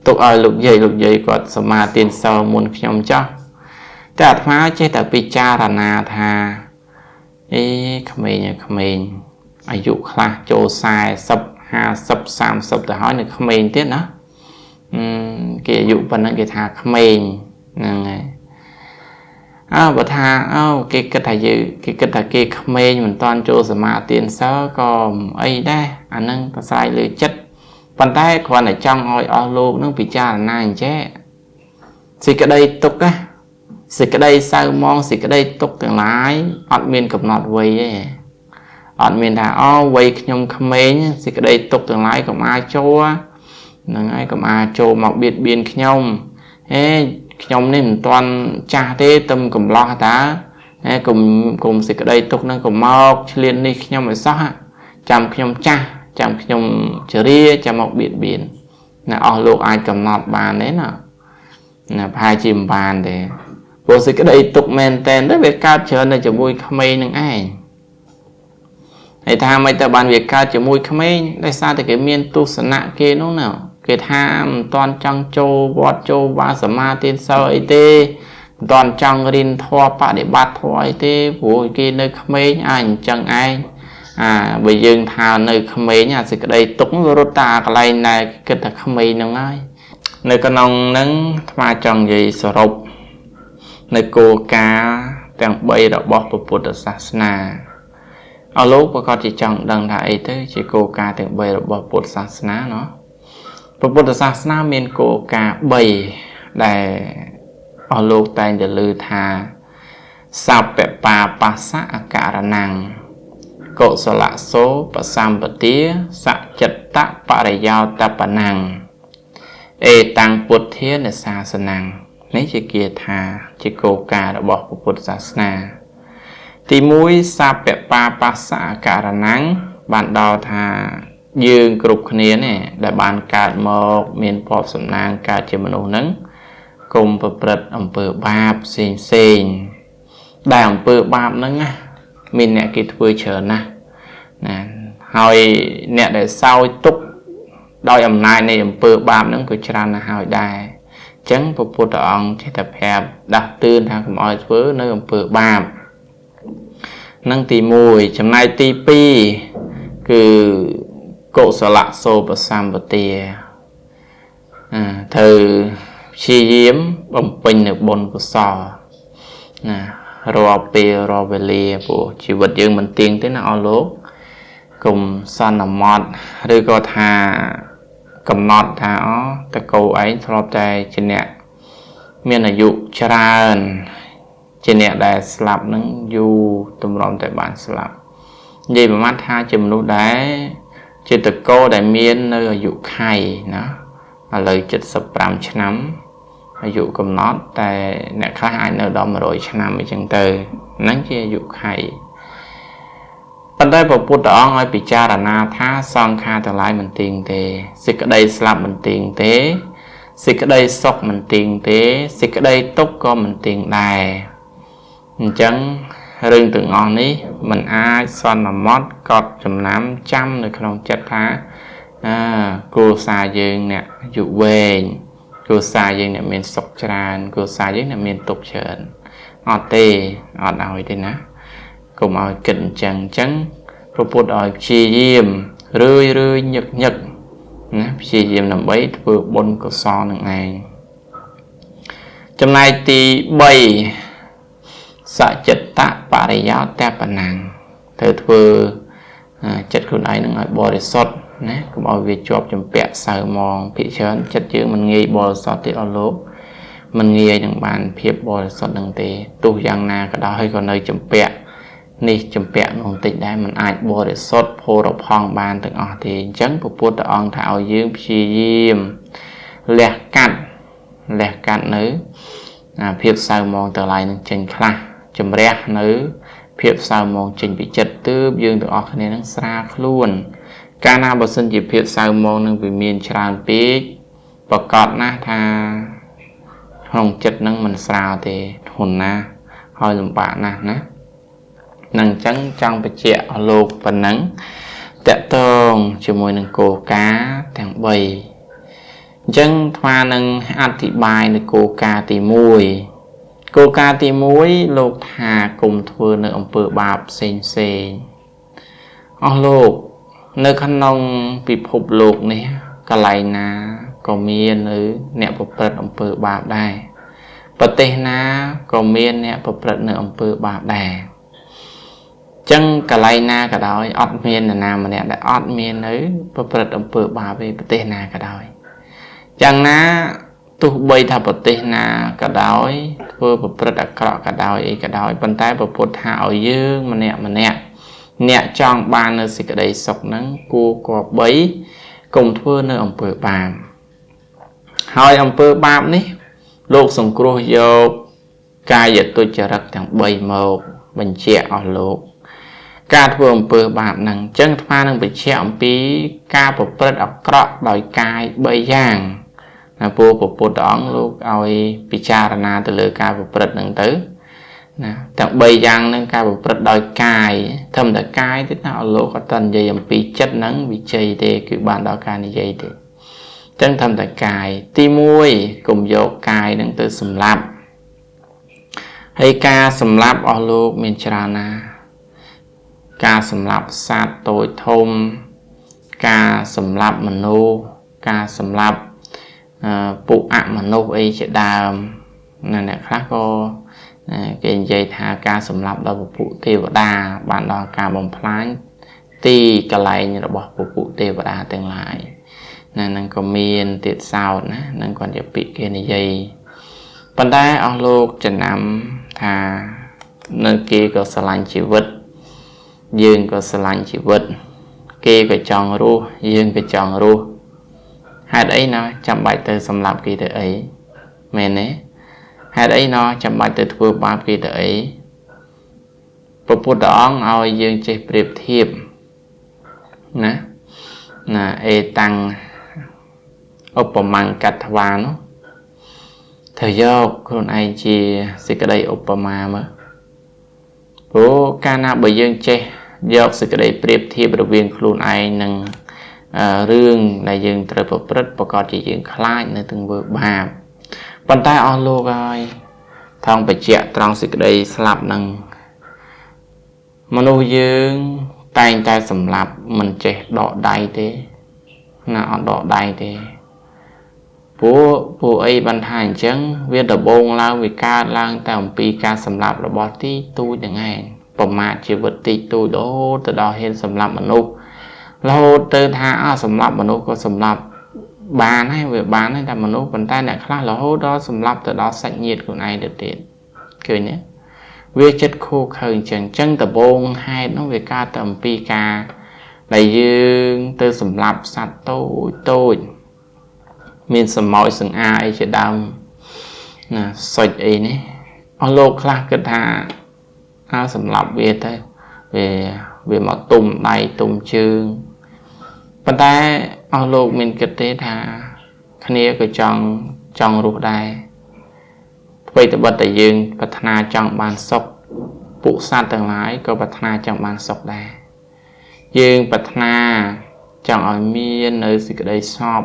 ទុកឲ្យលោកយាយលោកយាយគាត់សមាទានសិលមុនខ្ញុំចោះតែអាត្មាចេះតែពិចារណាថាអេក្មេងក្មេងអាយុខ្លះចូល40 50 30ទៅហើយនៅក្មេងទៀតណាគេអាយុប៉ុណ្ណឹងគេថាក្មេងហ្នឹងហើយអើបើថាអើគេគិតថាយើងគេគិតថាគេក្មេងមិនតាន់ចូលសមាទានសិលក៏អីដែរអានឹងប្រស្រ័យលើចិត្តប៉ុន្តែគ្រាន់តែចង់ឲ្យអស់លោកនឹងពិចារណាអញ្ចេះសេចក្តីទុក្ខណាសេចក្តីសៅមងសេចក្តីទុក្ខទាំងឡាយអត់មានកំណត់វ័យទេអត់មានថាអូវ័យខ្ញុំក្មេងសេចក្តីទុក្ខទាំងឡាយកុំអាចចូលហ្នឹងហើយកុំអាចចូលមកបៀតបៀនខ្ញុំហេខ្ញុំនេះមិនទាន់ចាស់ទេទំកំឡោះតាហេកុំសេចក្តីទុក្ខហ្នឹងកុំមកឆ្លៀននេះខ្ញុំឲ្យសោះចាំខ្ញុំចាស់ចាំខ្ញុំជរាចាំមកបៀតបៀនណាអស់លោកអាចកំណត់បានទេណាណាប្រហែលជាមិនបានទេព្រោះសេចក្តីទុក្ខមែនតែនទៅវាកើតច្រើននៅជាមួយក្មេងនឹងឯងហើយថាមិនទៅបានវាកើតជាមួយក្មេងដោយសារតែគេមានទស្សនៈគេនោះណាគេថាមិនតាន់ចង់ចូលវត្តចូលវាសមាទានសិលអីទេមិនតាន់ចង់រៀនធម៌បដិបត្តិធម៌អីទេព្រោះគេនៅក្មេងអាចអញ្ចឹងឯងអាបើយើងថានៅក្មេងអាសេចក្តីទុក្ខរត់តាកន្លែងដែលគិតថាក្មេងហ្នឹងហើយនៅក្នុងហ្នឹងអាត្មាចង់និយាយសរុបនៅគោលការណ៍ទាំង3របស់ព្រះពុទ្ធសាសនាអស់លោកប្រកាសជាចង់ដឹងថាអីទៅជាគោលការណ៍ទាំង3របស់ពុទ្ធសាសនាណោះព្រះពុទ្ធសាសនាមានគោលការណ៍3ដែលអស់លោកតែងតែលើថាសព្វបាបាសៈអករណੰកុសលសោបសម្បទាសចិត្តបរិយោតបណੰអេតាំងពុទ្ធានសាសនំនេះជាគាថាជាគោលការណ៍របស់ព្រះពុទ្ធសាសនាទី1សព្វបាបាសៈអករណੰបានដល់ថាយើងគ្រប់គ្នានេះដែលបានកើតមកមានភពសំណាងកើតជាមនុស្សហ្នឹងកុំប្រព្រឹត្តអំពើបាបផ្សេងផ្សេងដែលអំពើបាបហ្នឹងណាមានអ្នកគេធ្វើច្រើនណាស់ណាហើយអ្នកដែលសោយទុក្ខដោយអំណាចនៃអំពើបាបហ្នឹងក៏ច្រើនណាស់ហើយដែរអញ្ចឹងព្រះពុទ្ធអង្គចេះតែប្រាប់ដាស់តឿនថាកុំឲ្យធ្វើនៅអំពើបាបនឹងទី1ចំណែកទី2គឺកុសលសោបសម្បទាត្រូវព្យាយាមបំពេញនៅបុណ្យកុសលណារាល់ពេលរាល់វេលាព្រោះជីវិតយើងមិនទៀងទេណាអស់លោកកុំសន្មត់ឬក៏ថាកំណត់ថាអូតកោឯងធ្លាប់តែជាអ្នកមានអាយុច្រើនជាអ្នកដែលស្លាប់នឹងយូរទម្រាំតែបានស្លាប់និយាយប្រមាណថាជាមនុស្សដែលជាតកោដែលមាននៅអាយុខៃណាឥឡូវ75ឆ្នាំអាយុកំណត់តែអ្នកខ្លះអាចនៅដល់100ឆ្នាំអីចឹងទៅហ្នឹងជាអាយុខៃប៉ុន្តែព្រះពុទ្ធអង្គឲ្យពិចារណាថាសង្ខារទាំងឡាយមិនទៀងទេសេចក្តីស្លាប់មិនទៀងទេសេចក្តីសុខមិនទៀងទេសេចក្តីទុក្ខក៏មិនទៀងដែរអញ្ចឹងរឿងទាំងអស់នេះมันអាចសន្មត់កត់ចំណាំចាំនៅក្នុងចិត្តថាគ្រួសារយើងអ្នកអាយុវែងគ្រួសារយើងអ្នកមានសុខច្រើនគ្រួសារយើងអ្នកមានទុក្ខច្រើនអត់ទេអត់ឲ្យទេណាកុំឲ្យគិតអញ្ចឹងអញ្ចឹងព្រះពុទ្ធឲ្យព្យាយាមរឿយរឿយញឹកញឹកណាព្យាយាមដើម្បីធ្វើបុណ្យកុសលនឹងឯងចំណែកទី3សចិត្តបរិយោតបណੰត្រូវធ្វើចិត្តខ្លួនឯងនឹងឲ្យបរិសុទ្ធណាកុំឲ្យវាជាប់ជំពាក់សៅមងភាគច្រើនចិត្តយើងមិនងាយបរិសុទ្ធទេអស់លោកមិនងាយនឹងបានភាពបរិសុទ្ធនឹងទេទោះយ៉ាងណាក៏ដោយក៏នៅជំពាក់នេះជំពាក់នោះបន្តិចដែរมันអាចបរិសុទ្ធផូរផង់បានទាំងអស់ទេអញ្ចឹងព្រះពុទ្ធអង្គថាឲ្យយើងព្យាយាមលះកាត់នៅភាពសៅមងទាំងឡាយនឹងចេញខ្លះជំរះនៅភាពសៅមងចេញពីចិត្តទើបយើងទាំងអស់គ្នានឹងស្រាលខ្លួនកាលណាបើសិនជាភាពសៅមងនឹងវាមានច្រើនពេកប្រកាសណាស់ថាក្នុងចិត្តនឹងមិនស្រាលទេធ្ងន់ណាស់ហើយលំបាកណាស់ណានឹងអញ្ចឹងចង់បញ្ជាក់អស់លោកប៉ុណ្ណឹងតកតងជាមួយនឹងគោលការណ៍ទាំង3 អញ្ចឹងអាត្មានឹងអធិប្បាយនៅគោលការណ៍ទី1គោលការណ៍ទី1លោកថាគុំធ្វើនៅអំពើបាបផ្សេងផ្សេងអស់លោកនៅក្នុងពិភពលោកនេះកន្លែងណាក៏មាននៅអ្នកប្រព្រឹត្តអំពើបាបដែរប្រទេសណាក៏មានអ្នកប្រព្រឹត្តនៅអំពើបាបដែរចឹងកន្លែងណាក៏ដោយអត់មាននរណាម្នាក់ដែលអត់មាននៅប្រព្រឹត្តអំពើបាបទេប្រទេសណាក៏ដោយយ៉ាងណាទោះបីថាប្រទេសណាក៏ដោយធ្វើប្រព្រឹត្តអាក្រក់ក៏ដោយអីក៏ដោយប៉ុន្តែព្រះពុទ្ធថាឲ្យយើងម្នាក់ម្នាក់អ្នកចង់បាននៅសេចក្តីសុខហ្នឹងគួរគប្បីកុំធ្វើនៅអំពើបាបហើយអំពើបាបនេះលោកសង្គ្រោះយកកាយទុច្ចរិតទាំង3មកបញ្ជាក់អស់លោកការធ្វើអំពើបាបហ្នឹងអញ្ចឹងអាត្មានឹងបញ្ជាក់អំពីការប្រព្រឹត្តអាក្រក់ដោយកាយ3យ៉ាងណាព្រោះព្រះពុទ្ធអង្គលោកឲ្យពិចារណាទៅលើការប្រព្រឹត្តហ្នឹងទៅណាទាំង3យ៉ាងហ្នឹងការប្រព្រឹត្តដោយកាយធម្មតាកាយទេណាអស់លោកអត់តនិយាយអំពីចិត្តហ្នឹងវិជ័យទេគឺបានដល់ការនិយាយទេអញ្ចឹងធម្មតាកាយទី1កុំយកកាយហ្នឹងទៅសម្លាប់ហើយការសម្លាប់អស់លោកមានច្រើនណាស់ការសម្លាប់សត្វតូចធំការសម្លាប់មនុស្សការសម្លាប់ពួកអមនុស្សអីជាដើមណាអ្នកខ្លះក៏គេនិយាយថាការសម្លាប់ដល់ពពួកទេវតាបានដល់ការបំផ្លាញទីកន្លែងរបស់ពពួកទេវតាទាំងឡាយណានឹងក៏មានទៀតសោតណានឹងគាត់ជាពាក្យគេនិយាយប៉ុន្តែអស់លោកចំណាំថានៅគេក៏ស្រឡាញ់ជីវិតយើងក៏ស្រឡាញ់ជីវិតគេក៏ចង់រស់យើងក៏ចង់រស់ហេតុអីណោះចាំបាច់ទៅសម្លាប់គេទៅអីមែនទេហេតុអីណោះចាំបាច់ទៅធ្វើបាបគេទៅអីព្រះពុទ្ធអង្គឲ្យយើងចេះប្រៀបធៀបណាណាអេតាំងឧបមង្គកត្វានោះត្រូវយកខ្លួនឯងជាសេចក្តីឧបមាមើលព្រោះកាលណាបើយើងចេះយកសេចក្តីប្រៀបធៀបរវាងខ្លួនឯងនិងរឿងដែលយើងត្រូវប្រព្រឹត្តប្រកបជាយើងខ្លាចនៅទង្វើបាបប៉ុន្តែអស់លោកហើយថងបញ្ជាក់ត្រង់សេចក្តីស្លាប់នឹងមនុស្សយើងតែងតែសម្លាប់មិនចេះដកដៃទេណាអត់ដកដៃទេព្រោះពួកអីបានថាអញ្ចឹងវាដំបូងឡើងវាកើតឡើងតែអំពីការសម្លាប់របស់ទីទូចហ្នឹងឯងប្រមាថជីវិតទីទូចរហូតទៅដល់ហ៊ានសម្លាប់មនុស្សរហូតទៅថាអស់សម្លាប់មនុស្សក៏សម្លាប់បានហើយវាបានហើយតែមនុស្សប៉ុន្តែអ្នកខ្លះរហូតដល់សម្លាប់ទៅដល់សាច់ញាតិខ្លួនឯងទៅទៀតឃើញទេវាចិត្តខូខើអញ្ចឹងអញ្ចឹងដំបូងហេតុនោះវាកើតតែអំពីការដែលយើងទៅសម្លាប់សត្វតូចតូចមានសមោចសង្អាអីជាដើមណាសុចអីនេះអស់លោកខ្លះគិតថាអើសម្លាប់វាទៅវាមកទុំដៃទុំជើងប៉ុន្តែអស់លោកមានគិតទេថាគ្នាក៏ចង់រស់ដែរអ្វីត្បិតតែយើងប្រាថ្នាចង់បានសុខពួកសត្វទាំងឡាយក៏ប្រាថ្នាចង់បានសុខដែរយើងប្រាថ្នាចង់ឲ្យមាននៅសេចក្តីសោក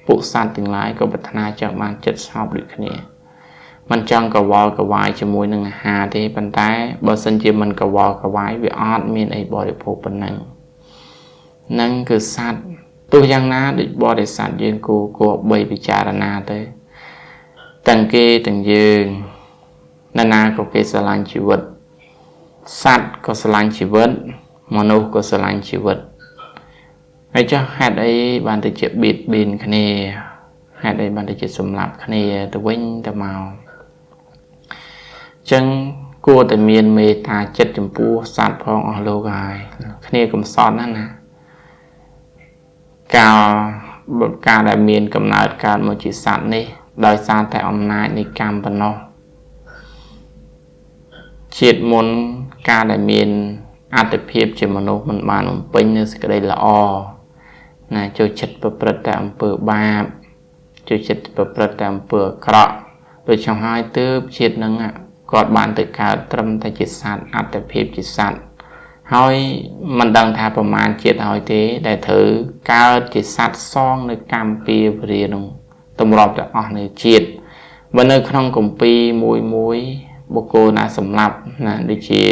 ពួកសត្វទាំងឡាយក៏ប្រាថ្នាចង់បានចិត្តសោកដូចគ្នាមិនចង់កវល់កវាយជាមួយនឹងអាហារទេប៉ុន្តែបើសិនជាមិនកវល់កវាយវាអត់មានអីបរិភោគប៉ុណ្ណឹងនឹងគឺសត្វទោះយ៉ាងណាដូចបរិស័ទយើងគួរគប្បីពិចារណាទៅទាំងគេទាំងយើងនរណាក៏គេស្រឡាញ់ជីវិតសត្វក៏ស្រឡាញ់ជីវិតមនុស្សក៏ស្រឡាញ់ជីវិតហើយចុះហេតុអីបានទៅជាបៀតបៀនគ្នាហេតុអីបានទៅជាសម្លាប់គ្នាទៅវិញទៅមកចឹងគួរតែមានមេត្តាចិត្តចំពោះសត្វផងអស់លោកហើយគ្នាកំសត់ណាស់ណាកាលដែលមានកំណើតកើតមកជាសត្វនេះដោយសារតែអំណាចនៃកម្មប៉ុណ្ណោះជាតិមុនការដែលមានអត្តភាពជាមនុស្សមិនបានបំពេញនៅសេចក្តីល្អណាចូលចិត្តប្រព្រឹត្តតែអំពើបាបចូលចិត្តប្រព្រឹត្តតែអំពើអាក្រក់ដូច្នេះហើយទើបជាតិនឹងគាត់បានទៅកើតត្រឹមតែជាសត្វអត្តភាពជាសត្វហើយមិនដឹងថាប្រមាណជាតិហើយទេដែលត្រូវកើតជាសត្វសងនៅកម្មពៀវរានោះ ទម្រាប់ទាំងអស់នៅជាតិបើនៅក្នុងគម្ពីរមួយមួយបុគ្គលណាសម្លាប់ណាដូចជា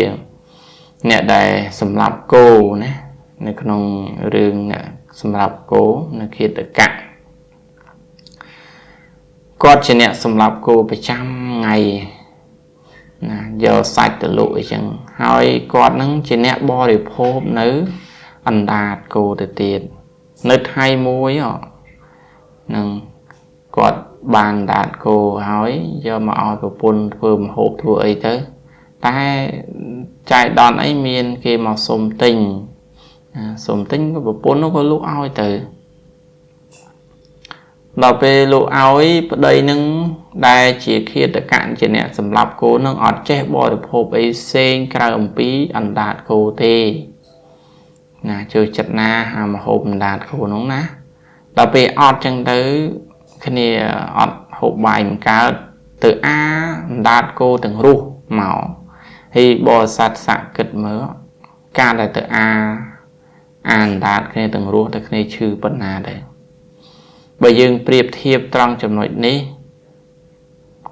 អ្នកដែលសម្លាប់គោណានៅក្នុងរឿងអ្នកសម្លាប់គោនៅឃាតកៈគាត់ជាអ្នកសម្លាប់គោប្រចាំថ្ងៃណាយកសាច់ទៅលក់អីចឹងហើយគាត់នឹងជាអ្នកបរិភោគនៅអណ្ដាតគោទៅទៀតនៅថ្ងៃមួយនឹងគាត់បានអណ្ដាតគោហើយយកមកឲ្យប្រពន្ធធ្វើម្ហូបធ្វើអីទៅតែចៃដន្យអីមានគេមកសុំទិញសុំទិញក៏ប្រពន្ធនោះក៏លក់ឲ្យទៅដល់ពេលលក់ឲ្យប្តីនឹងដែលជាឃាតកៈជាអ្នកសម្លាប់គោនឹងអត់ចេះបរិភោគអីផ្សេងក្រៅអំពីអណ្ដាតគោទេណាចូលចិត្តណាអាម្ហូបអណ្ដាតគោនោះណាដល់ពេលអត់ចឹងទៅគ្នាអត់ហូបបាយមិនកើតទៅអាអណ្ដាតគោទាំងរស់មកហើយបរិស័ទសាក់គិតមើលការដែលទៅអាអណ្ដាតគ្នាទាំងរស់ទៅគ្នាឈឺប៉ុណ្ណាដែរបើយើងប្រៀបធៀបត្រង់ចំណុចនេះ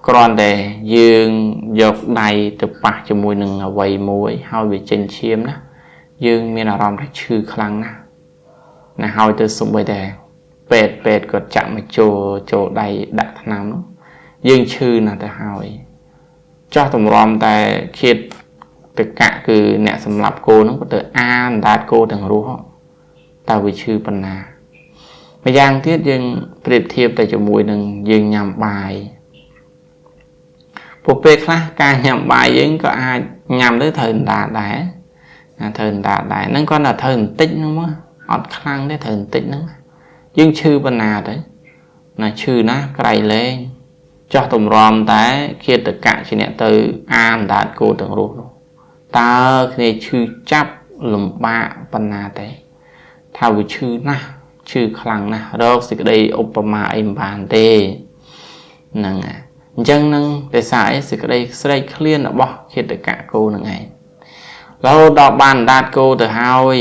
គ្រាន់តែយើងយកដៃទៅប៉ះជាមួយនឹងអ្វីមួយហើយវាចេញឈាមណាយើងមានអារម្មណ៍ថាឈឺខ្លាំងណាស់ណាហើយទៅសូម្បីតែពេទ្យគាត់ចាក់មកចូលដៃដាក់ថ្នាំនោះយើងឈឺណាស់ទៅហើយចោះតម្រាំតែឃាតកៈគឺអ្នកសម្លាប់គោនោះក៏ទៅអាអណ្ដាតគោទាំងរស់តើវាឈឺប៉ុណ្ណាម្យ៉ាងទៀតយើងប្រៀបធៀបតែជាមួយនឹងយើងញ៉ាំបាយពួកពេលខ្លះការញ៉ាំបាយយើងក៏អាចញ៉ាំទៅត្រូវអណ្ដាតដែរណាត្រូវអណ្ដាតដែរហ្នឹងគាត់ថាត្រូវបន្តិចហ្នឹងមកអត់ខ្លាំងទេត្រូវបន្តិចហ្នឹងយើងឈឺប៉ុណ្ណាទៅណាឈឺណាស់ក្រៃលែងចោះតម្រាំតែឃាតកៈជាអ្នកទៅអាអណ្ដាតគោទាំងរស់នោះតើគ្នាឈឺចាប់លំបាកប៉ុណ្ណាទេថាវាឈឺណាស់ឈឺខ្លាំងណាស់រកសេចក្តីឧបមាអីមិនបានទេហ្នឹងអញ្ចឹងនឹងដោយសារអីសេចក្តីស្រេកឃ្លានរបស់ឃាតកៈគោនឹងឯងរហូតដល់បានអណ្ដាតគោទៅហើយ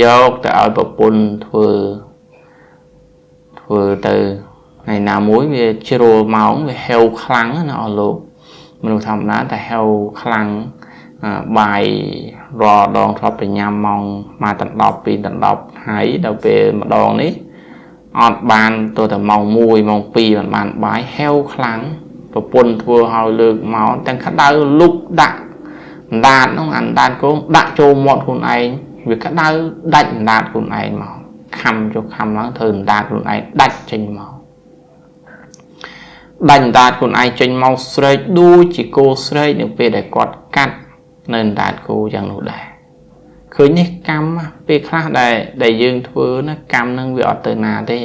យកទៅឲ្យប្រពន្ធធ្វើទៅថ្ងៃណាមួយវាជ្រុលម៉ោងវាហេវខ្លាំងណាអស់លោកមនុស្សធម្មតាតែហេវខ្លាំងបាយរាល់ដងធ្លាប់ទៅញ៉ាំម៉ោង1ដល់10 2ដល់10ហើយដល់ពេលម្ដងនេះអត់បានទៅតែម៉ោង1ម៉ោង2មិនបានបាយហេវខ្លាំងប្រពន្ធធ្វើឲ្យលើកមកទាំងក្តៅលុបដាក់អណ្ដាតនោះអណ្ដាតគោដាក់ចូលមាត់ខ្លួនឯងវាក្តៅដាច់អណ្ដាតខ្លួនឯងមកខំចុះខំឡើងធ្វើអណ្ដាតខ្លួនឯងដាច់ចេញមកដាច់អណ្ដាតខ្លួនឯងចេញមកស្រែកដូចជាគោស្រែកនៅពេលដែលគាត់កាត់នៅអណ្ដាតគោយ៉ាងនោះដែរឃើញនេះកម្មពេលខ្លះដែលយើងធ្វើណាកម្មនឹងវាអត់ទៅណាទេ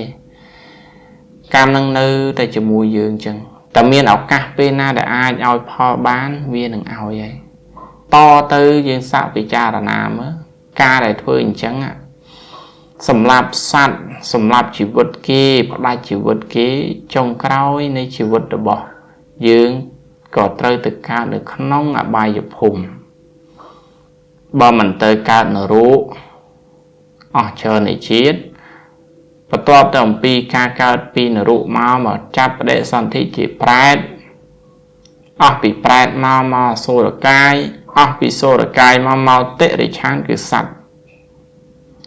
កម្មនឹងនៅតែជាមួយយើងចឹងតែមានឱកាសពេលណាដែលអាចឲ្យផលបានវានឹងឲ្យហើយតទៅយើងសាកពិចារណាមើលការដែលធ្វើអញ្ចឹងសម្រាប់សត្វសម្រាប់ជីវិតគេផ្ដាច់ជីវិតគេចុងក្រោយនៃជីវិតរបស់យើងក៏ត្រូវទៅកើតនៅក្នុងអបាយភូមិបើមិនទៅកើតនរកអស់ច្រើននៃជាតិបន្ទាប់ទៅអំពីការកើតពីនរកមកចាប់បដិសន្ធិជាប្រែតអស់ពីប្រែតមកសូរកាយអស់ពីសូរកាយមកតិរិឆានគឺសត្វ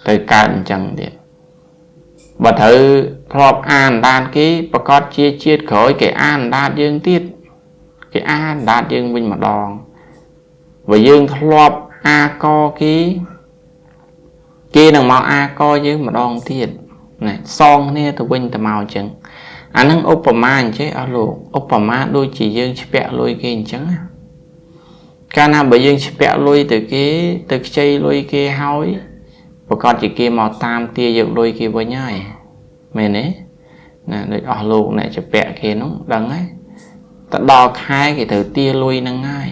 ទៅកើតអញ្ចឹងទៀតបើត្រូវធ្លាប់អានដានគេប្រកាសជាជាតិក្រោយគេអានដានយើងទៀតគេអានដានយើងវិញម្ដងបើយើងធ្លាប់អាកគេនឹងមកអាកយើងម្ដងទៀតណាសងគ្នាទៅវិញទៅមកអញ្ចឹងអានឹងឧបមាអញ្ចេះអស់លោកឧបមាដូចជាយើងឆ្ពាក់លុយគេអញ្ចឹងណាកាលណាបើយើងឆ្ពាក់លុយទៅគេទៅខ្ចីលុយគេហើយប្រកាសជាគេមកតាមទាយកលុយគេវិញហើយមែនទេណាដូចអស់លោកអ្នកឆ្ពាក់គេនោះដឹងហើយទៅដល់ខែគេត្រូវទាលុយហ្នឹងហើយ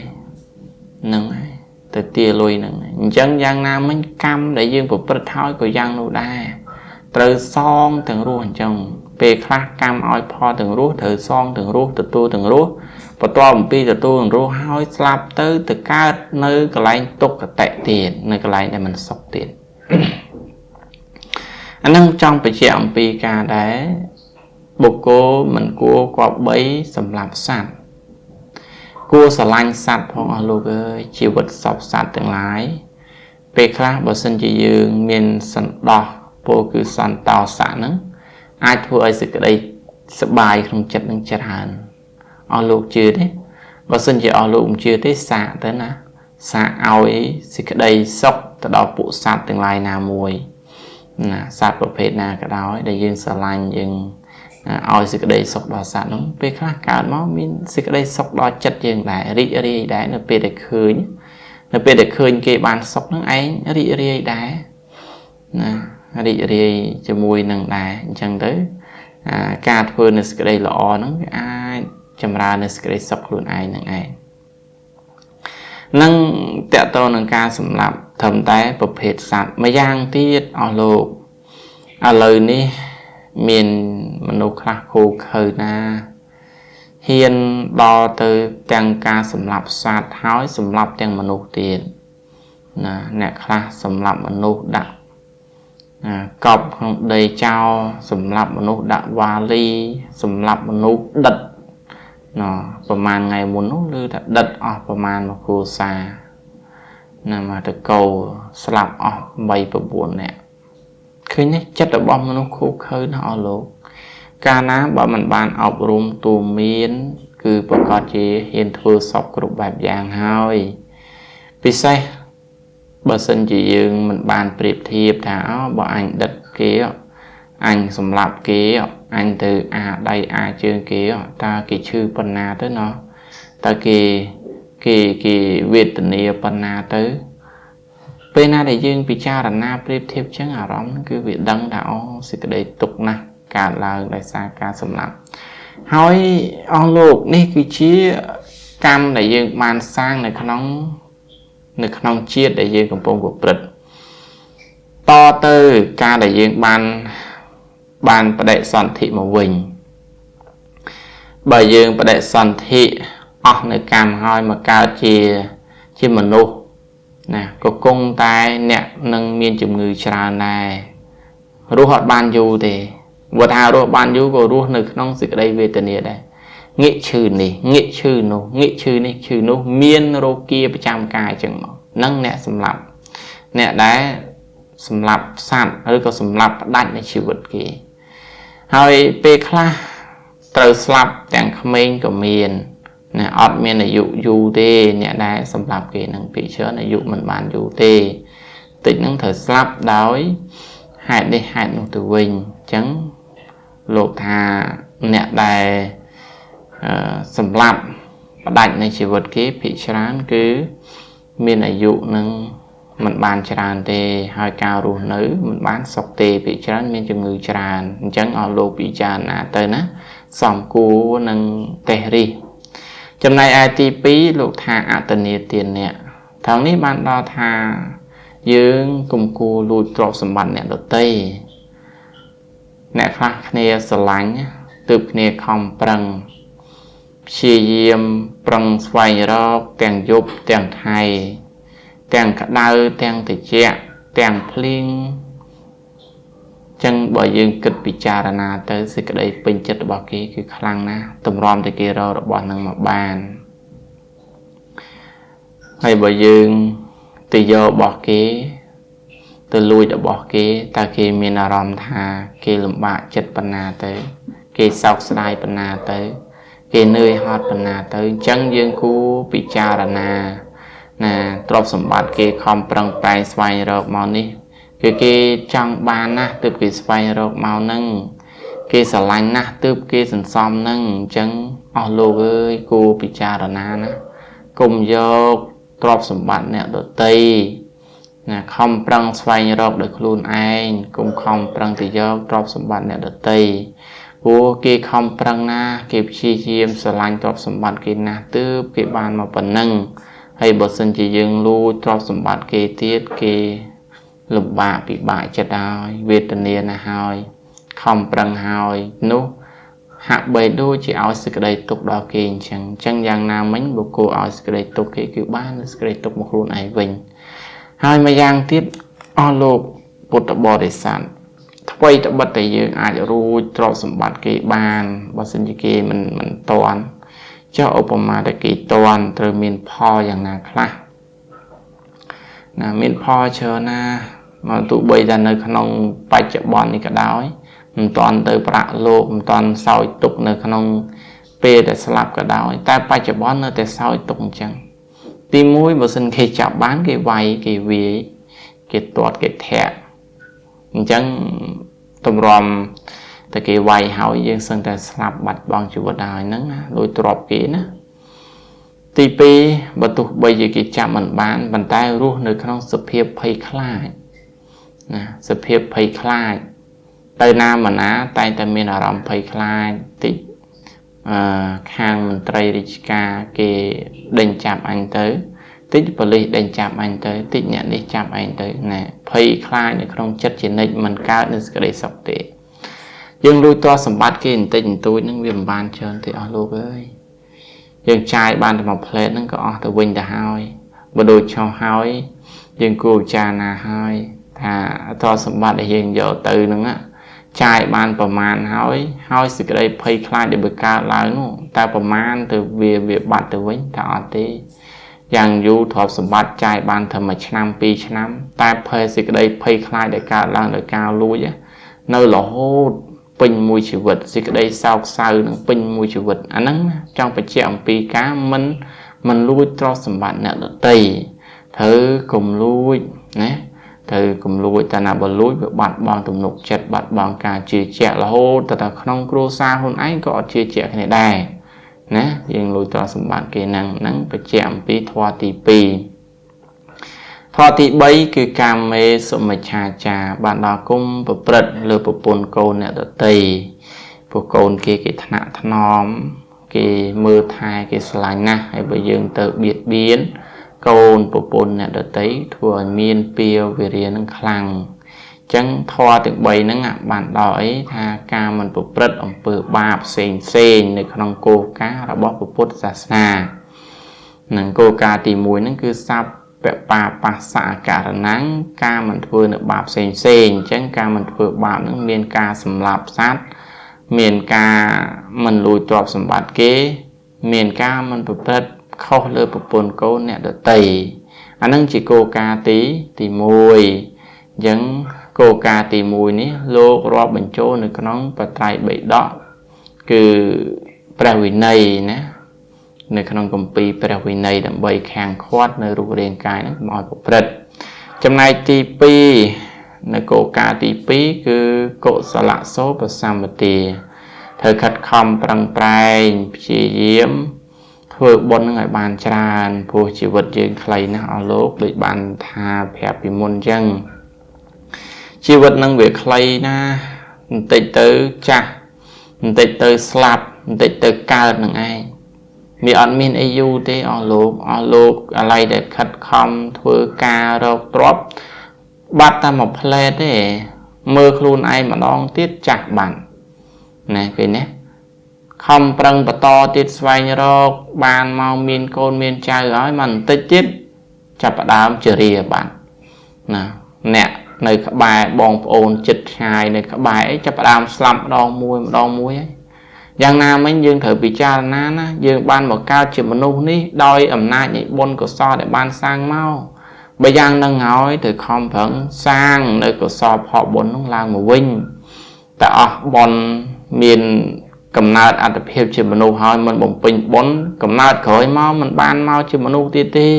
ហ្នឹងហើយទៅទាលុយហ្នឹងអញ្ចឹងយ៉ាងណាមិញកម្មដែលយើងប្រព្រឹត្តហើយក៏យ៉ាងនោះដែរត្រូវសងទាំងរស់អញ្ចឹងពេលខ្លះកម្មឲ្យផលទាំងរស់ត្រូវសងទាំងរស់ទទួលទាំងរស់បន្ទាប់អំពីទទួលទាំងរស់ហើយស្លាប់ទៅកើតនៅកន្លែងទុក្ខតិទៀតនៅកន្លែងដែលមិនសុខទៀតអានឹងចង់បញ្ជាក់អំពីការដែល បុគ្គលមិនគួរគប្បីសម្លាប់សត្វគួរស្រឡាញ់សត្វផងអស់លោកអើយជីវិតសពសត្វទាំងឡាយពេលខ្លះបើសិនជាយើងមានសន្តោសពោលគឺសន្តោសៈហ្នឹងអាចធ្វើឲ្យសេចក្តីសប្បាយក្នុងចិត្តនឹងច្រើនអស់លោកជឿទេបើសិនជាអស់លោកមិនជឿទេសាកទៅណាសាកឲ្យសេចក្តីសុខទៅដល់ពួកសត្វទាំងឡាយណាមួយណាសត្វប្រភេទណាក៏ដោយដែលយើងស្រឡាញ់យើងឲ្យសេចក្តីសុខដល់សត្វនោះពេលខ្លះកើតមកមានសេចក្តីសុខដល់ចិត្តយើងដែររីករាយដែរនៅពេលដែលឃើញនៅពេលដែលឃើញគេបានសុខនឹងឯងរីករាយដែរណារីករាយជាមួយនឹងដែរអញ្ចឹងទៅការធ្វើនៅសេចក្តីល្អហ្នឹងវាអាចចម្រើននៅសេចក្តីសុខខ្លួនឯងនឹងឯងនឹងតកតនឹងការសម្លាប់ត្រឹមតែប្រភេទសត្វម្យ៉ាងទៀតអស់លោកឥឡូវនេះមានមនុស្សខ្លះខូខើណាហ៊ានដល់ទៅទាំងការសម្លាប់សត្វហើយសម្លាប់ទាំងមនុស្សទៀតណាអ្នកខ្លះសម្លាប់មនុស្សដាក់កប់ក្នុងដីចោលសម្លាប់មនុស្សដាក់វ៉ាលីសម្លាប់មនុស្សដិតណប្រហែលថ្ងៃមុននោះឮថាដិតអស់ប្រហែលមួយគ្រួសារណាមកតកោស្លាប់អស់3 9នាក់ឃើញនេះចិត្តរបស់មនុស្សខូខើណាស់អស់លោកកាលណាបើមិនបានអប់រំទូមានគឺប្រកាសជាហ៊ានធ្វើសពគ្រប់បែបយ៉ាងហើយពិសេសបើសិនជាយើងមិនបានប្រៀបធៀបថាអូបើអញដិតគេអញសម្លាប់គេអញទៅអាដៃអាជើងគេតើគេឈឺប៉ុណ្ណាទៅណោះតើគេគេវេទនាប៉ុណ្ណាទៅពេលណាដែលយើងពិចារណាប្រៀបធៀបចឹងអារម្មណ៍គឺវាដឹងថាអូសេចក្តីទុក្ខណាស់កើតឡើងដោយសារការសម្លាប់ហើយអស់លោកនេះគឺជាកម្មដែលយើងបានសាងនៅក្នុងជាតិដែលយើងកំពុងប្រព្រឹត្តតទៅការដែលយើងបានបដិសន្ធិមកវិញបើយើងបដិសន្ធិអស់នៅកម្មហើយមកកើតជាមនុស្សណាក៏គង់តែអ្នកនឹងមានជំងឺច្រើនដែររស់អត់បានយូរទេបើថារស់បានយូរក៏រស់នៅក្នុងសេចក្តីវេទនាដែរងាកឈឺនេះងាកឈឺនោះងាកឈឺនេះឈឺនោះមានរោគាប្រចាំកាយចឹងមកនឹងអ្នកសម្លាប់អ្នកដែលសម្លាប់សត្វឬក៏សម្លាប់ផ្ដាច់នៃជីវិតគេហើយពេលខ្លះត្រូវស្លាប់ទាំងក្មេងក៏មានណាអត់មានអាយុយូរទេអ្នកដែលសម្លាប់គេនឹងភាគច្រើនអាយុមិនបានយូរទេតិចនឹងត្រូវស្លាប់ដោយហេតុនេះហេតុនោះទៅវិញអញ្ចឹងលោកថាអ្នកដែលសម្លាប់ផ្ដាច់នៃជីវិតគេភាគច្រើនគឺមានអាយុនឹងមិនបានច្រើនទេហើយការរស់នៅមិនបានសុខទេភាគច្រើនមានជំងឺច្រើនអញ្ចឹងអស់លោកពិចារណាទៅណាសំគួរនឹងតេះរិះចំណែកឯទី2លោកថាអតនីទានៈថងនេះបានដល់ថាយើងកុំគួរលួចទ្រព្យសម្បត្តិអ្នកដទៃអ្នកខ្លះគ្នាស្រឡាញ់ទើបគ្នាខំប្រឹងព្យាយាមប្រឹងស្វែងរកទាំងយប់ទាំងថ្ងៃទាំងក្តៅទាំងត្រជាក់ទាំងភ្លៀងចឹងបើយើងគិតពិចារណាទៅសេចក្តីពេញចិត្តរបស់គេគឺខ្លាំងណាស់ទម្រាំតែគេរករបស់នឹងមកបានហើយបើយើងទៅយករបស់គេទៅលួចរបស់គេតើគេមានអារម្មណ៍ថាគេលំបាកចិត្តប៉ុណ្ណាទៅគេសោកស្ដាយប៉ុណ្ណាទៅគេនឿយហត់ប៉ុណ្ណាទៅអញ្ចឹងយើងគួរពិចារណាណាទ្រព្យសម្បត្តិគេខំប្រឹងប្រែងស្វែងរកមកនេះគឺគេចង់បានណាស់ទើបគេស្វែងរកមកនឹងគេស្រឡាញ់ណាស់ទើបគេសន្សំនឹងអញ្ចឹងអស់លោកអើយគួរពិចារណាណាកុំយកទ្រព្យសម្បត្តិអ្នកដទៃណាខំប្រឹងស្វែងរកដោយខ្លួនឯងកុំខំប្រឹងទៅយកទ្រព្យសម្បត្តិអ្នកដទៃព្រោះគេខំប្រឹងណាគេព្យាយាមស្រឡាញ់ទ្រព្យសម្បត្តិគេណាស់ទើបគេបានមកប៉ុណ្ណឹងហើយបើសិនជាយើងលួចទ្រព្យសម្បត្តិគេទៀតគេលំបាកពិបាកចិត្តហើយវេទនាណាស់ហើយខំប្រឹងហើយនោះហាក់បីដូចជាឲ្យសេចក្តីទុក្ខដល់គេអញ្ចឹងយ៉ាងណាមិញបុគ្គលឲ្យសេចក្តីទុក្ខគេគឺបានសេចក្តីទុក្ខមកខ្លួនឯងវិញហើយម្យ៉ាងទៀតអស់លោកពុទ្ធបរិស័ទ ថ្មីត្បិតតែយើងអាចរួចទ្រព្យសម្បត្តិគេបានបើសិនជាគេមិនតាន់ចុះឧបមាតែគេតាន់ត្រូវមានផលយ៉ាងណាខ្លះណាមានផលច្រើនណាមកទោះបីតែនៅក្នុងបច្ចុប្បន្ននេះក៏ដោយមិនតាន់ទៅប្រាក់លោកមិនតាន់សោយទុកនៅក្នុងពេលដែលស្លាប់ក៏ដោយតែបច្ចុប្បន្ននៅតែសោយទុកអញ្ចឹងទី1បើសិនគេចាប់បានគេវាយគេវាយគេទាត់គេធាក់អញ្ចឹងតម្រាំតែគេវាយហើយយើងសឹងតែស្លាប់បាត់បង់ជីវិតហើយហ្នឹងណាដោយទ្រព្យគេណាទី2បើទោះបីជាគេចាប់មិនបានប៉ុន្តែរស់នៅក្នុងសភាពភ័យខ្លាចណាសភាពភ័យខ្លាចទៅណាមកណាតែងតែមានអារម្មណ៍ភ័យខ្លាចតិចខាងមន្ត្រីរាជការគេដេញចាប់អញទៅតិចប៉ូលីសដេញចាប់អញទៅតិចអ្នកនេះចាប់អញទៅណាភ័យខ្លាចនៅក្នុងចិត្តជានិច្ចមិនកើតនៅសេចក្តីសុខទេយើងលួចទ្រព្យសម្បត្តិគេបន្តិចបន្តួចហ្នឹងវាមិនបានច្រើនទេអស់លោកអើយយើងចាយបានតែមួយផ្លែតហ្នឹងក៏អស់ទៅវិញទៅហើយបើដូចឆោះហើយយើងគួរពិចារណាហើយថាទ្រព្យសម្បត្តិដែលយើងយកទៅហ្នឹងចាយបានប្រមាណហើយហើយសេចក្តីភ័យខ្លាចដែលបង្កើតឡើងនោះតែប្រមាណទៅវាបាត់ទៅវិញតែអត់ទេយ៉ាងយូរទ្រព្យសម្បត្តិចាយបានត្រឹម1ឆ្នាំ2ឆ្នាំតែភ័យសេចក្តីភ័យខ្លាចដែលកើតឡើងដោយការលួចនៅរហូតពេញមួយជីវិតសេចក្តីសោកសៅនឹងពេញមួយជីវិតអាហ្នឹងចង់បញ្ជាក់អំពីការមិនលួចទ្រព្យសម្បត្តិអ្នកដទៃត្រូវកុំលួចណាត្រូវកុំលួចតែណាបើលួចវាបាត់បង់ទំនុកចិត្តបាត់បង់ការជឿជាក់រហូតតែក្នុងគ្រួសារខ្លួនឯងក៏អត់ជឿជាក់គ្នាដែរណាយើងលួចទ្រព្យសម្បត្តិគេហ្នឹងបញ្ជាក់អំពីធម៌ទី2ធម៌ទី3គឺកាមេសុមិច្ឆាចារបានដល់គុំប្រព្រឹត្តលើប្រពន្ធកូនអ្នកដទៃពួកកូនគេគេថ្នាក់ថ្នមគេមើលថែគេស្រឡាញ់ណាស់ហើយបើយើងទៅបៀតបៀនកូនប្រពន្ធអ្នកដទៃធ្វើឲ្យមានពៀវិរិយនឹងខ្លាំងអញ្ចឹងធម៌ទាំង3ហ្នឹងបានដល់អីថាការមិនប្រព្រឹត្តអំពើបាបផ្សេងផ្សេងនៅក្នុងគោលការណ៍របស់ពុទ្ធសាសនានិងគោលការណ៍ទី1ហ្នឹងគឺសัพពបាបសៈករណੰការមិនធ្វើនៅបាបផ្សេងផ្សេងអញ្ចឹងការមិនធ្វើបាបហ្នឹងមានការសម្លាប់សត្វមានការមិនលួចទ្រព្យសម្បត្តិគេមានការមិនប្រព្រឹត្តខុសលើប្រពន្ធកូនអ្នកដទៃអាហ្នឹងជាគោលការណ៍ទី1អញ្ចឹងគោលការណ៍ទី1នេះលោករាប់បញ្ចូលនៅក្នុងបត្រៃបិដកគឺព្រះវិន័យណានៅក្នុងគម្ពីរព្រះវិន័យដើម្បីខាងខាត់នៅរូបរាងកាយហ្នឹងកុំឲ្យប្រព្រឹត្តចំណែកទី2នៅគោលការណ៍ទី2គឺកុសលសោបសម្បទាត្រូវខិតខំប្រឹងប្រែងព្យាយាមធ្វើបុណ្យនឹងឲ្យបានច្រើនព្រោះជីវិតយើងខ្លីណាស់អស់លោកដូចបានថាប្រាប់ពីមុនអញ្ចឹងជីវិតនឹងវាខ្លីណាស់បន្តិចទៅចាស់បន្តិចទៅស្លាប់បន្តិចទៅកើតនឹងឯងវាអត់មានអីយូរទេអស់លោកអស់លោកអាឡ័យដែលខិតខំធ្វើការរកទ្រព្យបាត់តែមួយផ្លែតទេមើលខ្លួនឯងម្ដងទៀតចាស់បានណាគេណាខំប្រឹងបន្តទៀតស្វែងរកបានមកមានកូនមានចៅហើយមកបន្តិចទៀតចាប់ផ្ដើមជរាបានណាអ្នកនៅក្បែរបងប្អូនចិត្តឆ្ងាយនៅក្បែរអីចាប់ផ្ដើមស្លាប់ម្ដងមួយម្ដងមួយហើយយ៉ាងណាមិញយើងត្រូវពិចារណាណាយើងបានមកកើតជាមនុស្សនេះដោយអំណាចនៃបុណ្យកុសលដែលបានសាងមកបើយ៉ាងនឹងហើយត្រូវខំប្រឹងសាងនៅកុសលផលបុណ្យនោះឡើងមកវិញតែអស់បុណ្យមានកំណើតអត្តភាពជាមនុស្សហើយមិនបំពេញបុណ្យកំណើតក្រោយមកមិនបានមកជាមនុស្សទៀតទេ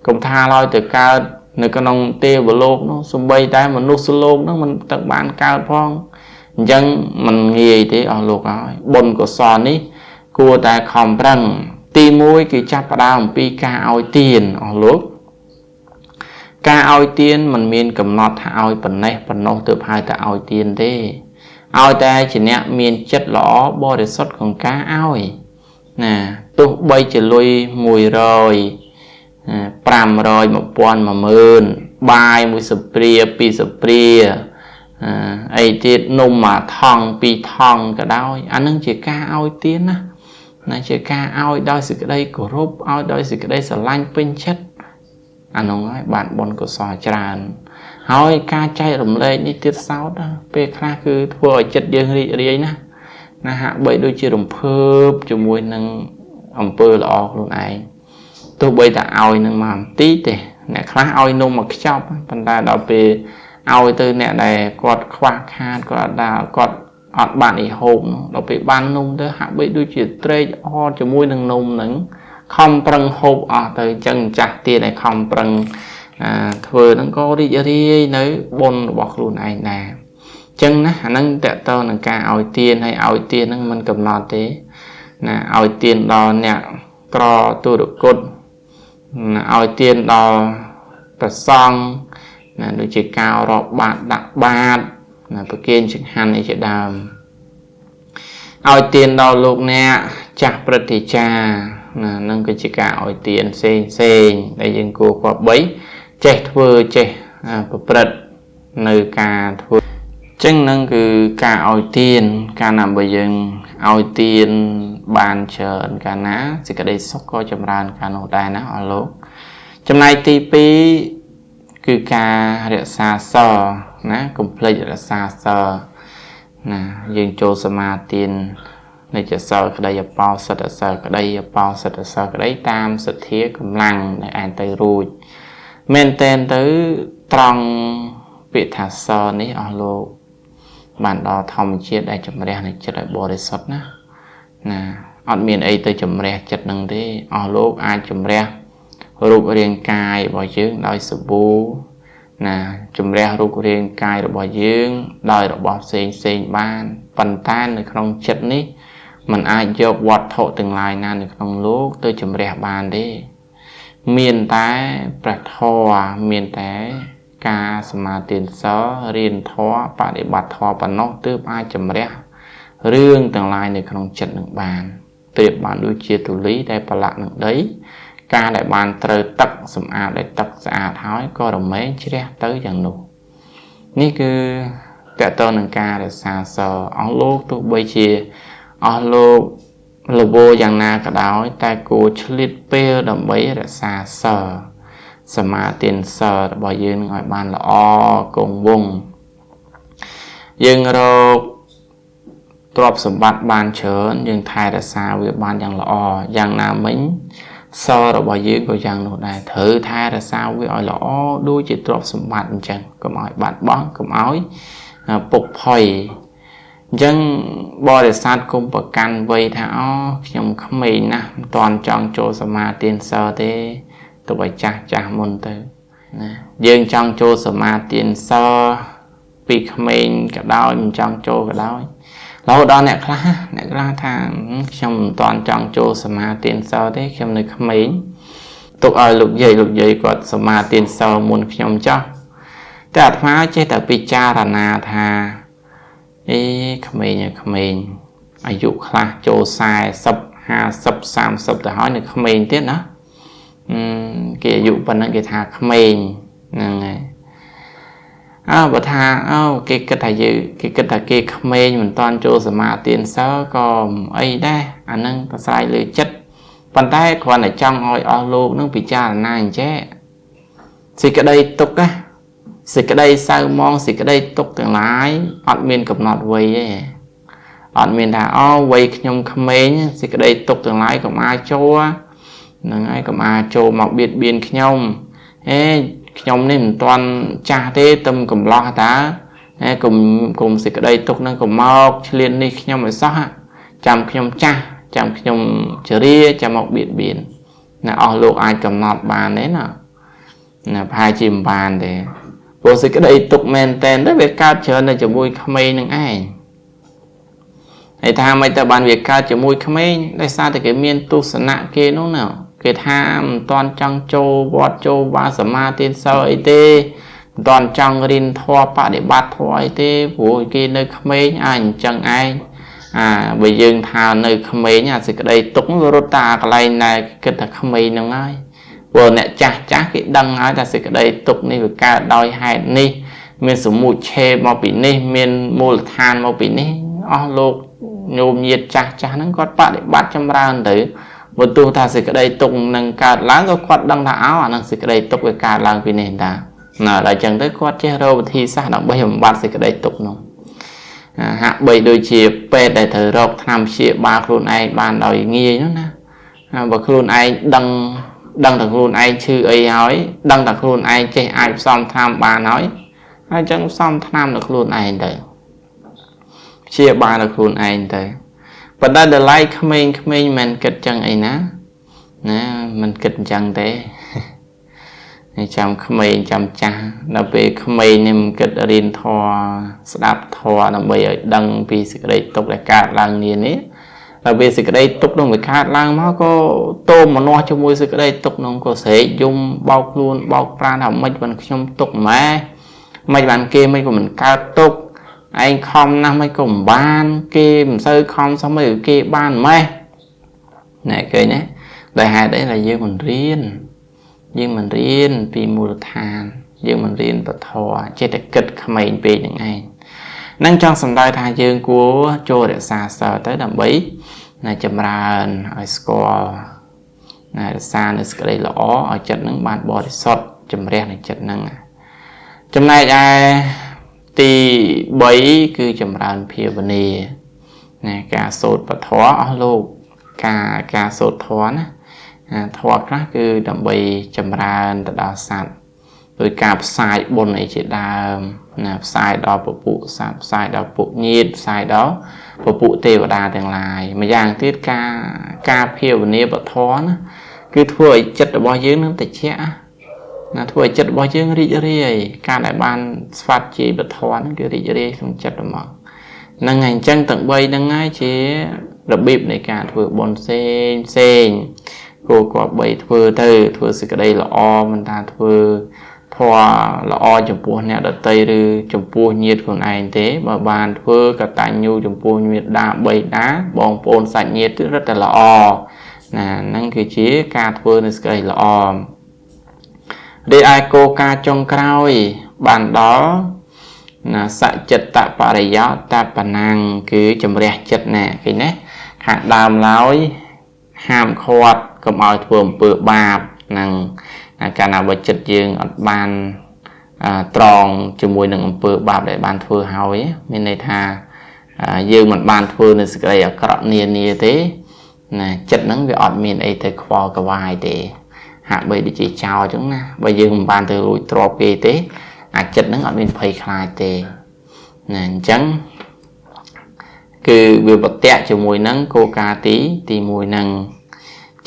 កុំថាឡើយទៅកើតនៅក្នុងទេវលោកនោះសំបីតែមនុស្សលោកនោះមិនទៅបានកើតផងអញ្ចឹងមិនងាយទេអស់លោកហើយបុណ្យកុសលនេះគួរតែខំប្រឹងទី1គឺចាប់ផ្ដើមអំពីការឲ្យទានអស់លោកការឲ្យទានមិនមានកំណត់ថាឲ្យប៉ុណ្ណេះប៉ុណ្ណោះទើបហៅថាឲ្យទានទេឲ្យតែជាអ្នកមានចិត្តល្អបរិសុទ្ធក្នុងការឲ្យណាទោះបីជាលុយ100 500 1000 10000បាយមួយស្ព្រាពីរស្ព្រាអីទៀតនំមួយថង់ពីរថង់ក៏ដោយអានឹងជាការឲ្យទានណាណាជាការឲ្យដោយសេចក្តីគោរពឲ្យដោយសេចក្តីស្រឡាញ់ពេញចិត្តអានោះហើយបានបុណ្យកុសលច្រើន ហើយការចែករំលែកនេះទៀតសោតពេលខ្លះគឺធ្វើឲ្យចិត្តយើងរីករាយណាស់ណាហាក់បីដូចជារំភើបជាមួយនឹងអំពើល្អខ្លួនឯងទោះបីតែឲ្យនឹងមកបន្តិចទេអ្នកខ្លះឲ្យនំមកខ្ចប់ប៉ុន្តែដល់ពេលឲ្យទៅអ្នកដែលគាត់ខ្វះខាតគាត់អត់ដល់គាត់អត់បានអីហូបនោះដល់ពេលបាននំទៅហាក់បីដូចជាត្រេកអរជាមួយនឹងនំហ្នឹងខំប្រឹងហូបអស់ទៅអញ្ចឹងចាស់ទៀតឲ្យខំប្រឹងធ្វើហ្នឹងក៏រីករាយនៅបុណ្យរបស់ខ្លួនឯងដែរអញ្ចឹងណាអាហ្នឹងតកតនឹងការឲ្យទានហើយឲ្យទានហ្នឹងមិនកំណត់ទេណាឲ្យទានដល់អ្នកក្រទុរគតណាឲ្យទានដល់ព្រះសង្ឃណាដូចជាការរាប់បាតដាក់បាតណាប្រគេនចង្ហាន់នេះជាដើមឲ្យទានដល់លោកអ្នកចាស់ព្រឹទ្ធាចារ្យណានឹងគឺជាការឲ្យទានផ្សេងផ្សេងដែលយើងគួរគប្បីចេះធ្វើចេះប្រព្រឹត្តនៅការធ្វើចឹងនឹងគឺការឲ្យទានកាលណាបើយើងឲ្យទានបានច្រើនកាលណាសេចក្តីសុខក៏ចម្រើនកាលនោះដែរណាអស់លោកចំណែកទី2គឺការរក្សាសីលណាកុំភ្លេចរក្សាសីលណាយើងចូលសមាទាននៃចសីលក្តីអបោសិទ្ធសីលក្តីអបោសិទ្ធសីលក្តីតាមសទ្ធាកម្លាំងដែលអាចទៅរួចមែនតែនទៅត្រង់ពាក្យថាសីលនេះអស់លោកបានដល់ធម្មជាតិដែលជំរះនៃចិត្តឲ្យបរិសុទ្ធណាណាអត់មានអីទៅជំរះចិត្តនឹងទេអស់លោកអាចជំរះរូបរាងកាយរបស់យើងដោយសាប៊ូណាជំរះរូបរាងកាយរបស់យើងដោយរបស់ផ្សេងផ្សេងបានប៉ុន្តែនៅក្នុងចិត្តនេះมันអាចយកវត្ថុទាំងឡាយណានៅក្នុងលោកទៅជំរះបានទេមានតែព្រះធម៌មានតែការសមាទានសីលរៀនធម៌បដិបត្តិធម៌ប៉ុណ្ណោះទើបអាចជំរះរឿងទាំងឡាយនៅក្នុងចិត្តនឹងបានប្រៀបបានដូចជាធូលីដែលប្រឡាក់នឹងដីការដែលបានត្រូវទឹកសម្អាតដោយទឹកស្អាតហើយក៏រមែងជ្រះទៅយ៉ាងនោះនេះគឺតកតនឹងការរក្សាសីលអស់លោកទោះបីជាអស់លោកលវយ៉ាងណាក៏ដោយតែគួរឆ្លៀតពេលដើម្បីរក្សាសីលសមាទានសីលរបស់យើងនឹងឲ្យបានល្អគង់វង្សយើងរកទ្រព្យសម្បត្តិបានច្រើនយើងថែរក្សាវាបានយ៉ាងល្អយ៉ាងណាមិញសីលរបស់យើងក៏យ៉ាងនោះដែរត្រូវថែរក្សាវាឲ្យល្អដូចជាទ្រព្យសម្បត្តិអញ្ចឹងកុំឲ្យបាត់បង់កុំឲ្យពុកផុយអញ្ចឹងបរិស័ទគុំប្រកាន់វ័យថាអូខ្ញុំក្មេងណាស់មិនទាន់ចង់ចូលសមាទានសីលទេទុកឲ្យចាស់ចាស់មុនទៅណាយើងចង់ចូលសមាទានសីលពីក្មេងក៏ដោយមិនចង់ចូលក៏ដោយរហូតដល់អ្នកខ្លះថាខ្ញុំមិនទាន់ចង់ចូលសមាទានសីលទេខ្ញុំនៅក្មេងទុកឲ្យលោកយាយគាត់សមាទានសីលមុនខ្ញុំចោះតែអាត្មាចេះតែពិចារណាថាអេក្មេងអាយុខ្លះចូល40 50 30ទៅហើយនៅក្មេងទៀតណាគេអាយុប៉ុណ្ណឹងគេថាក្មេងហ្នឹងហើយអើបើថាអូគេគិតថាយើងគេគិតថាគេក្មេងមិនតាន់ចូលសមាទានសីលក៏អីដែរអាហ្នឹងប្រស្រ័យលើចិត្តប៉ុន្តែគ្រាន់តែចង់ឲ្យអស់លោកនឹងពិចារណាអញ្ចេះសេចក្តីទុក្ខណាសេចក្តីសៅមងសេចក្តីទុក្ខទាំងឡាយអត់មានកំណត់វ័យទេអត់មានថាអូវ័យខ្ញុំក្មេងសេចក្តីទុក្ខទាំងឡាយកុំអាចចូលហ្នឹងហើយកុំអាចចូលមកបៀតបៀនខ្ញុំហេខ្ញុំនេះមិនទាន់ចាស់ទេទឹមកំឡោះតាកុំសេចក្តីទុក្ខនឹងកុំមកឆ្លៀននេះខ្ញុំឲ្យសោះចាំខ្ញុំចាស់ចាំខ្ញុំជរាចាំមកបៀតបៀនណាអស់លោកអាចកំណត់បានទេណាណាប្រហែលជាមិនបានទេព្រោះសេចក្តីទុក្ខមែនតែនទៅវាកើតច្រើននៅជាមួយក្មេងនឹងឯងហើយថាមិនទៅបានវាកើតជាមួយក្មេងដោយសារតែគេមានទស្សនៈគេនោះណាគេថាមិនទាន់ចង់ចូលវត្តចូលវាសមាទានសីលអីទេមិនទាន់ចង់រៀនធម៌បដិបត្តិធម៌អីទេព្រោះគេនៅក្មេងអញ្ចឹងឯងបើយើងថានៅក្មេងអាសេចក្តីទុក្ខវារត់តាកន្លែងណាគិតថាក្មេងហ្នឹងហើយព្រោះអ្នកចាស់ចាស់គេដឹងហើយថាសេចក្តីទុក្ខនេះវាកើតដោយហេតុនេះមានសមុឆេមកពីនេះមានមូលដ្ឋានមកពីនេះអស់លោកញោមញាតចាស់ចាស់ហ្នឹងគាត់បដិបត្តិចម្រើនទៅបើទោះថាសេចក្តីទុក្ខនឹងកើតឡើងក៏គាត់ដឹងថាអោអានឹងសេចក្តីទុក្ខវាកើតឡើងពីនេះតា ណាដល់ចឹងទៅគាត់ចេះរកវិធីសាស្ត្រដើម្បីបំបត្តិសេចក្តីទុក្ខនោះហាក់បីដូចជាពេទ្យដែលត្រូវរកថ្នាំព្យាបាលខ្លួនឯងបានដោយងាយនោះណាបើខ្លួនឯងដឹងតែខ្លួនឯងឈឺអីហើយដឹងតែខ្លួនឯងចេះអាចផ្សំថ្នាំបានហើយអញ្ចឹងផ្សំថ្នាំដល់ខ្លួនឯងទៅព្យាបាលដល់ខ្លួនឯងទៅប៉ុន្តែដល់ឡែកក្មេងៗមិនគិតចឹងអីណាណាមិនគិតអញ្ចឹងទេចាំក្មេងចាំចាស់ដល់ពេលក្មេងនេះមិនគិតរៀនធម៌ស្ដាប់ធម៌ដើម្បីឲ្យដឹងពីសេចក្តីទុក្ខដែលកើតឡើងនេះដល់ពេលសេចក្តីទុក្ខនោះវាកើតឡើងមកក៏តោមនោះជាមួយសេចក្តីទុក្ខនោះក៏ស្រែកយំបោកខ្លួនបោកប្រានថាមិនបានខ្ញុំទុក្ខម៉ែមិនបានគេមិនក៏មិនកើតទុក្ខឯងខំណាស់មិនក៏មិនបានគេមិនសូវខំសោះមិនគេបានម៉េះណែឃើញទេដោយហេតុអីដែលយើងមិនរៀនពីមូលដ្ឋានយើងមិនរៀនពធចេះតែគិតក្មេងពេកហ្នឹងឯងនឹងចង់សំដៅថាយើងគួរចូលរក្សាសិលទៅដើម្បីណាចម្រើនឲ្យស្គាល់ណារក្សានៅសេចក្តីល្អឲ្យចិត្តនឹងបានបរិសុទ្ធជំរះในចិត្តហ្នឹងចំណែកឯទី3គឺចម្រើនភាវនាណាការសូត្រពធអស់លោកការសូត្រធម៌ណាធម៌ខ្លះគឺដើម្បីចម្រើនទៅដល់សត្វដោយការផ្សាយបុណ្យអីជាដើមណាផ្សាយដល់ពពួកសត្វផ្សាយដល់ពួកញាតិផ្សាយដល់ពពួកទេវតាទាំងឡាយម្យ៉ាងទៀតការភាវនាពធណាគឺធ្វើឲ្យចិត្តរបស់យើងនឹងតិចណាធ្វើឲ្យចិត្តរបស់យើងរីករាយការដែលបានស្វាត់ជាពធហ្នឹងគឺរីករាយក្នុងចិត្តហ្មងហ្នឹងហើយអញ្ចឹងទាំង3ហ្នឹងហើយជារបៀបនៃការធ្វើបុណ្យផ្សេងផ្សេងគួរគប្បីធ្វើទៅធ្វើសេចក្តីល្អមិនថាធ្វើធម៌ល្អចំពោះអ្នកដទៃឬចំពោះញាតិខ្លួនឯងទេបើបានធ្វើកតញ្ញូចំពោះញាតិដាបីដាបងប្អូនសាច់ញាតិរឹតតែល្អណាហ្នឹងគឺជាការធ្វើនៅសេចក្តីល្អរីឯគោលការណ៍ចុងក្រោយបានដល់ណាសច្ចត្តបរិយោតបណាំងគឺជំរះចិត្តណាឃើញទេខាងដើមឡើយហាមឃាត់កុំឲ្យធ្វើអំពើបាបហ្នឹងកាលណាបើចិត្តយើងអត់បានត្រង់ជាមួយនឹងអំពើបាបដែលបានធ្វើហើយមានន័យថាយើងមិនបានធ្វើនៅសេចក្តីអាក្រក់នានាទេណាចិត្តហ្នឹងវាអត់មានអីទៅខ្វល់កវាយទេហាក់បីដូចជាចោលអញ្ចឹងណាបើយើងមិនបានទៅលួចទ្រព្យគេទេអាចិត្តហ្នឹងអត់មានភ័យខ្លាចទេណាអញ្ចឹងគឺវាប្រតិជាមួយនឹងគោលការណ៍ទី1ហ្នឹង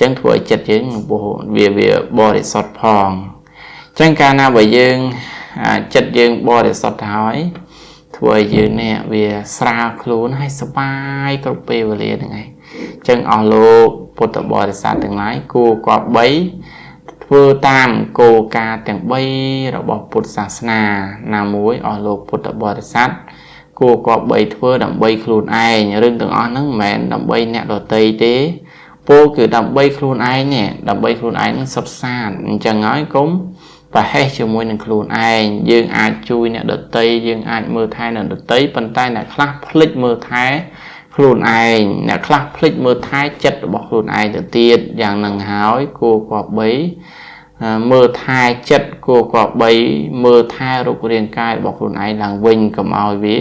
ចឹងធ្វើឲ្យចិត្តយើងវាបរិសុទ្ធផងចឹងកាលណាបើយើងចិត្តយើងបរិសុទ្ធហើយធ្វើឲ្យយើងនេះវាស្រាលខ្លួនហើយសប្បាយគ្រប់ពេលវេលាហ្នឹងឯងចឹងអស់លោកពុទ្ធបរិស័ទទាំងឡាយគួរគប្បីធ្វើតាមគោលការណ៍ទាំង3របស់ពុទ្ធសាសនាណាមួយអស់លោកពុទ្ធបរិស័ទគួរគប្បីធ្វើដើម្បីខ្លួនឯងរឿងទាំងអស់ហ្នឹងមិនមែនដើម្បីអ្នកដទៃទេពោលគឺដើម្បីខ្លួនឯងនេះដើម្បីខ្លួនឯងនឹងសុទ្ធសាធអញ្ចឹងហើយកុំប្រហែសជាមួយនឹងខ្លួនឯងយើងអាចជួយអ្នកដទៃយើងអាចមើលថែអ្នកដទៃប៉ុន្តែអ្នកខ្លះភ្លេចមើលថែខ្លួនឯងអ្នកខ្លះភ្លេចមើលថែចិត្តរបស់ខ្លួនឯងទៅទៀតយ៉ាងនឹងហើយគួរគប្បីមើលថែចិត្តគួរគប្បីមើលថែរូបរាងកាយរបស់ខ្លួនឯងឡើងវិញកុំឲ្យវា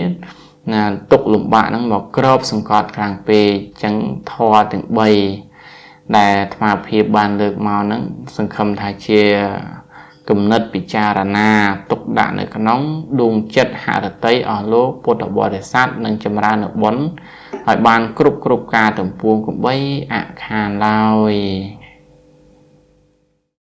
ណាទុកលំបាកហ្នឹងមកក្របសង្កត់ខ្លាំងពេកអញ្ចឹងធម៌ទាំង3ដែលអាត្មាភាពបានលើកមកហ្នឹងសង្ឃឹមថាជាគំនិតពិចារណាទុកដាក់នៅក្នុងដួងចិត្តហឫទ័យអស់លោកពុទ្ធបរិស័ទនិងចម្រើនបុណ្យឲ្យបានគ្រប់ការទាំងពួងកុំបីអខានឡើយ។